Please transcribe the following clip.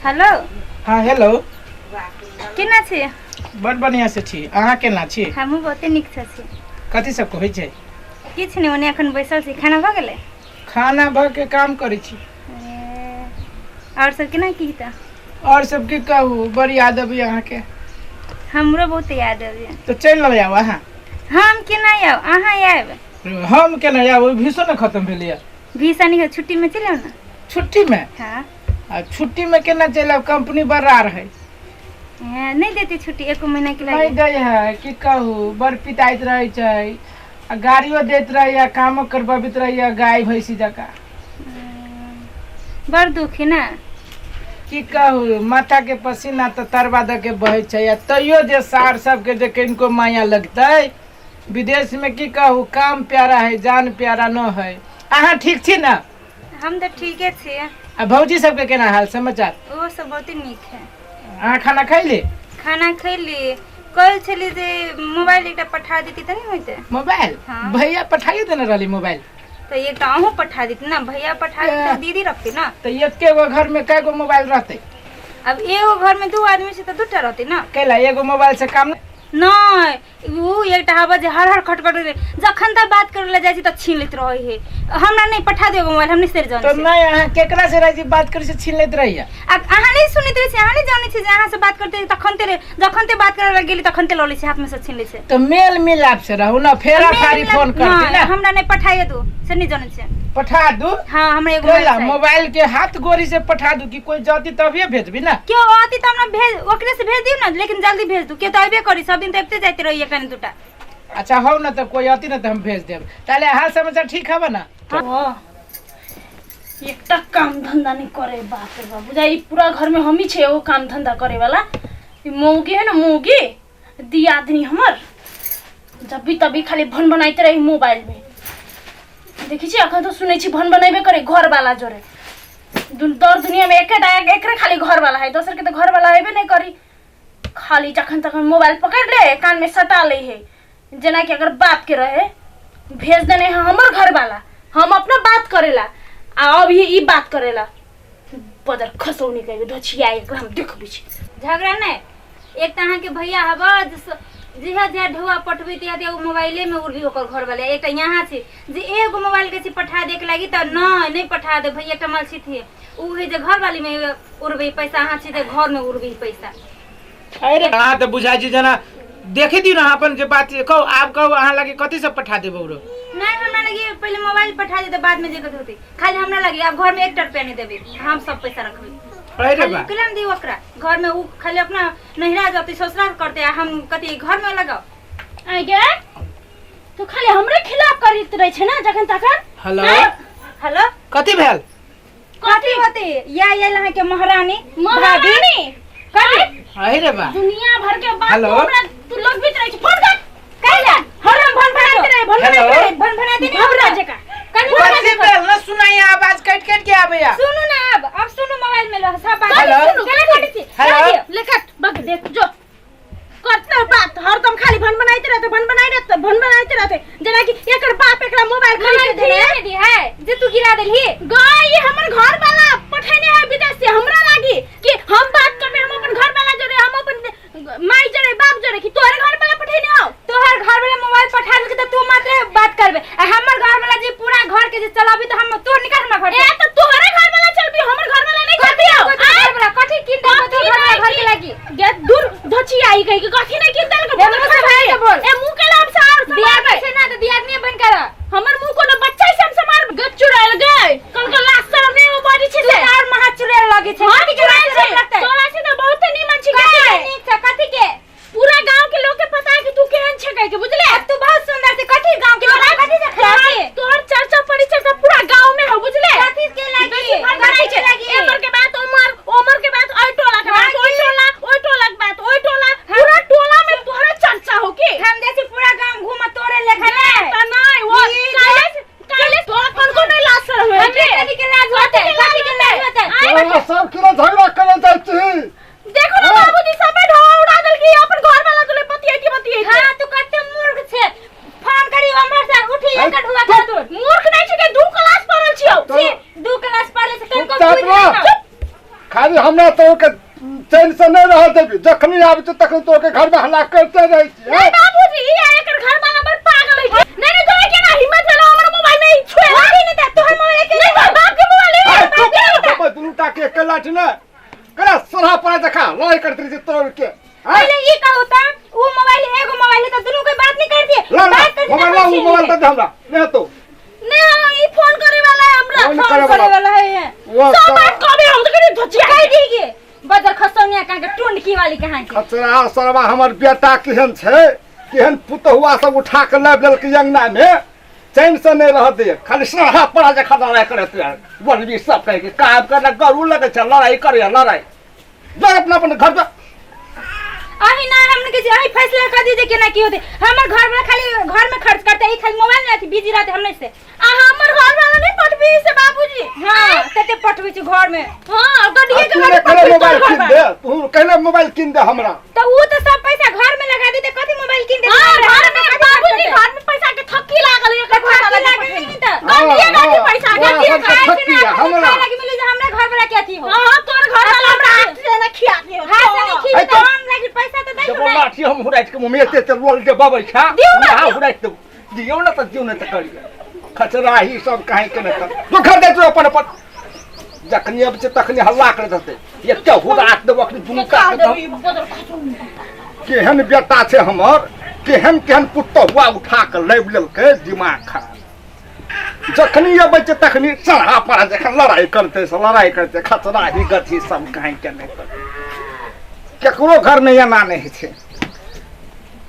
Hello. हाँ hello. केना छी? बड़ बढ़िया से छी, अहाँ केना छी? हमहूँ बहुते नीक से छी। कथी सब होइ छै? किछु नहि, ओने एखन बैसल छी। खाना भऽ गेलै? खाना भऽ के काम करै छी। और सब केना की तऽ? और सब की कहू, बड़ याद अबैया अहाँके। हमरो बहुत याद अबैया। तऽ चलि ने आउ अहाँ। हम केना आयब, अहाँ आयब। हम केना आयब, ओहि भीसो ने खत्म भेलैया। भीसा नहीं, छुट्टी में चलि आउ ने। छुट्टी में? हाँ। आ छुट्टी में केना चलि आयब, कंपनी बड़ा रहै। नहीं देती छुट्टी एको महीना के नहीं लागि? दै है, की कहू, बड़ पिताइत रहै छै, आ गाड़ियो दैत रहैया, कामो करबबैत रहैया गाय भैंसी जकाँ। बड़ दुख है ना। की कहू, माथा के पसीना तऽ तरबा दऽ के बहै छै, आ तैयो जे सार सबके जे किनको माया लगतै विदेश में, की कहू, काम प्यारा है जान प्यारा न है। अहाँ ठीक छी ना? हम तऽ ठीके छी। आ भौजी सबके केना हाल समाचार? ओ सब बहुते नीक है। अहाँ खाना खैली? खाना खैली। कहल छली जे मोबाइल एकटा पठा देती तऽ नहीं होते? मोबाइल? हाँ। भैया पठाइए देने रहली मोबाइल। तऽ एकटा अहूँ पठा देती ना, भैया पठा देती तऽ दीदी रखती ना। तऽ एके गो घर में कै गो मोबाइल रहते? अब एगो घर में दू आदमी से तऽ दूटा रहते ना। कैला एगो मोबाइल से काम नहीं, उ एकटा हवा जे हर हर खटखट रे, जखन तक बात करे ला जाइ छी तऽ छीन लैत रहै हे। हमरा नहीं पठा दियो मोबाइल, हम नहीं सर तो जानै छी। नहीं, अहाँ केकरा से रहै छी बात करै से छीन लैत रहैया? आ अहाँ नहीं सुनैत रहै छी, अहाँ नहीं जानै छी जे अहाँ से बात करते तखन ते जखन ते बात करे ला गेली तखन ते लऽ लै छी, हाथ में से छीन लै छै। तो मेल मिलाप से रहू ना, फेरा फारी फोन करती ना। हमरा नहीं पठाइए दू, से नहीं जानै छी। पठा दू? हाँ, हमरा एगो कैला मोबाइल चाही। मोबाइल के हाथ गोरी से पठा दू कि कोई जाती तभिए भेजबी ना? क्यों आती तो हमरा भेज, ओकरे से भेज दियो ना, लेकिन जल्दी भेज दू। क्यों तो अबे करी, सब दिन तो अबते जाते रही एक दूटा। अच्छा हो ना, तो कोई आती ना तो हम भेज देब। ताले हाल समाचार ठीक हवा ना? हाँ। एकटा काम धंधा नहीं करे, बाप रे बाप। बुझाइ ई पूरा घर में हम ही छे एगो काम धंधा करे वाला। ई मौगी है ना मौगी, दियादनी हमर जब भी तभी खाली भन बनाते रही मोबाइल में। देखी छी अखन तो सुनै छी भन बनेबे करे घर वाला जोरे। दर दुनिया में एकेटा एकरे खाली घर वाला है, दोसर के तो घर वाला हेबे नहीं करी। खाली जखन तखन मोबाइल पकड़ ले कान में सटा ले है, जेना कि अगर बाप के रहे भेज देने है हमर घर वाला, हम अपना बात करेला आ अब ये ई बात करेला। बदर खसौनी कह ढोछिया एकरा हम देखबै छी। झगड़ा नहीं, एक तऽ अहाँके भैया हबा जहिया जहिया ढौआ पठबै तहिया तहिया ओ मोबाइले में उड़बी ओकर घर वाले। एकटा यहाँ छै जे एगो मोबाइल के छै पठा दे के लागी तऽ नहि नहीं पठा दे भैया कमाल छिथिए, उ है जे घर वाली में उड़बै पैसा, अहाँ छी तऽ घर में उड़बै पैसा। अरे अहाँ तऽ बुझाइ छी जेना देखै दियौ ने अहाँ अपन जे बात छै, कहू आब कहू अहाँ लागी कथी सब पठा देब औरो? नहीं हमरा लगी पहिले मोबाइल पठा दे बाद में जे कथी होतै, खाली हमरा लगी आब घर में एकटा रुपया नहीं देबै, हम सब पैसा रखबै। अरे खाली बा। केला दियौ ओकरा घर में, उ खाली अपना नहिरा जते ससुरा करते आ हम कथी घर में लगाओ। आइ गे तू खाली हमरे खिलाफ करैत रहै छै ना जखन तखन। हेलो। आँय? हेलो। कथी भेल? कथी होते या आयल अहाँ के महारानी महारानी कथी? अरे रे बा। दुनिया भर के बात हेलो? तू हमरा तू लगबैत रहै छै। फोन कर। कैला हरम भन भनाइत रहे, भन हेलो? भनाइत रहे, भन भना देने घबरा हमरा। जका। कनी कथी भेल ना सुनाई आवाज कट कट के आबैया। सुनू ना अब, अब सुनू मोबाइल में लो सब बात। हेलो? सुनू, केना कटै छी? हेलो? कह दियौ। ले कट, बक देख जो। करते बात हरदम खाली भन बनाइत रहते, भन बनाइत रहते, भन बनाइत रहते, जेना कि एकर बाप एकरा मोबाइल खरीद मोबाइल के देने खरीद के दी है जे तू गिरा देलही। गई ये हमर घर वाला पठेने है विदेश से हमरा लागी कि हम बात करबे, हम अपन घर वाला जोरे, हम अपन माई जोरे, बाप जोरे, कि तोहर घर वाला पठेने हो? तोहर घर वाला मोबाइल पठा देलकै त तू मात्र बात करबे, आ हमर घर वाला जे पूरा घर के जे चलाबी त हम तोर निकाल हमरा घर से। ए त तोहरे घर वाला चलबी, हमर घर वाला नहीं चलबी हो। कथी घर वाला कथी किन देलकै तोहर घर वाला घर के लागी? गे दूर धची आई गई कि कथी नहीं किन देलकै? ए, मुँह से भाई के बोल। ए मुंह के नाम से और दियादनी समारबै। छै ना त दियादनी बन कर। हमर मुंह कोनो बच्चा से हम समार गच्चू रहल गए कल कल लास्ट शरम नहीं वो बॉडी छै तू से। त और महा चुड़ैल लगे छै। हम कथी के चुड़ैल लाज छै? शरम लगतै? तोरा से त बहुत नीमन छै। कथी के गए। नीक छै? कथी के? पूरा गांव के लोग के पता है कि तू केहन छै कह के, बुझले? अब तू बहुत सुंदर छै, कथी गांव के लोग कथी से खाय छै? तोहर चर्चा परिचर्चा पूरा गांव में हो, बुझले? कथी के लागी? बेसी भर बनाई कथी छै। के लागी? एमर के बात ओमर, ओमर के बात ओइ टोला के बात, ओइ टोला, ओइ टोला के बात, ओइ टोला, पूरा टोला में तोहरा चर्चा हो की? हम जैसे पूरा गांव घूम तोरे लेखा नहीं। त नहीं, वो ई काले काले तोरा कोन कोन नहीं लाज शरम है हमरे के? कथी के लाज होतै? कथी के लाज होतै? आइ तोरा सब किलो झगड़ा करल जाइ छी। देखो ना बाबूजी सबे ढोआ उड़ा देलकी अपन घर वाला तुले पतियाई पतियाई। हां तू कते मूर्ख छे, फोन करी उमर से उठी एकर ढुआ कर दूर। मूर्ख नहीं छे के दू क्लास पढ़ल छियौ। छी, दू क्लास पढ़ले से कनको चुपचाप बुझि रह। नहीं। चुप। खाली हमरा तोर के चैन से नहीं रह देबी। जखनी आबै छै तखनी तोर के घर में हल्ला करते रहै छी। नहीं बाबूजी, ई एकर घर वाला बड़ पागल है। नहीं नहीं, तोरा केना हिम्मत भेलो हमर मोबाइल में छुए? नहीं नहीं, तोहर मोबाइल के नहीं, तोहर बाप के मोबाइल है। चुप, दुनू टा के एक लाठी ने करा सरा पर देखा लड़ाई करते रहै छी तोर के। पहले ई कहू त उ मोबाइल एगो मोबाइल है त दुनू कोई बात नहीं करती। बात करती मोबाइल ला, उ मोबाइल दे हमरा नहीं तो नहीं। हां, ई फोन करे वाला है हमरा। फोन करे वाला है। वो सब बात कहबे हम त कनी धोचिया कह दीगे बजर खसौनिया कहाँ के टुंडकी वाली कहाँ के खचरा सरवा। हमर बेटा केहन छै, केहन पुतहुआ सब उठा के लाबि लेलकै अंगना में, चैन से नहीं रह दे। खाली सरहा पड़ा जखा लड़ाई करैत रहै। बोलबी सब कहे के काम करना गरू लगै छै, लड़ाई करे लड़ाई। जा अपना अपन घर जा। अही ना हमने के अही फैसला कर दीजिए केना की होते। हमर घर वाला खाली घर में खर्च करते, ई खाली मोबाइल में अथी बिजी रहते हमने से। आ हमर घर वाला नहीं पटबी से बाबूजी। हां, तते पटबै छी घर में। हां, गडिये के तू घर ने कहले पटबी मोबाइल किन दे, तू कहले मोबाइल किन दे हमरा। तो उ तो सब पैसा घर में लगा देते, कथी मोबाइल किन दे? हां, घर में बाबूजी, घर में पैसा के थक्की लागल एकर घर वाला के लागल नहीं त गडिये गडी पैसा गडिये हाँ, खाए थक्की है, हमरा। खाए लगी मिली जे हमरा घर वाला के अथी हो। हां, तोर घर वाला हमरा हाथ से ना खिया दे। हाथ से नहीं खी ऐ तो हम लगी पैसा तो जब दै ना। लाठी हम हुराइत के मुँह में एते एते लोल के बबै छा दियौ ना, यहाँ दियौ। हुराइत देबौ। दियौ ना त दियौ ना त करियै खचराही सब काहे के नहि त जो घर दै तू अपन अपन। जखनी अबै छै तखनी हल्ला करैत रहतै। एकटा हुरात देबौ अखनी दुनू खा काट देबी बदर खसौनिया। केहन बेटा छै हमर, केहन केहन पुतहुआ उठा के लाबि लेलकै, दिमाग खराब। जखनी अबै छै तखनी सरहा पर जखन लड़ाई करतै से लड़ाई करतै। खचराही गथी सब काहे के नहि करतै। केकरो घर नहि एना नहि होइ छै।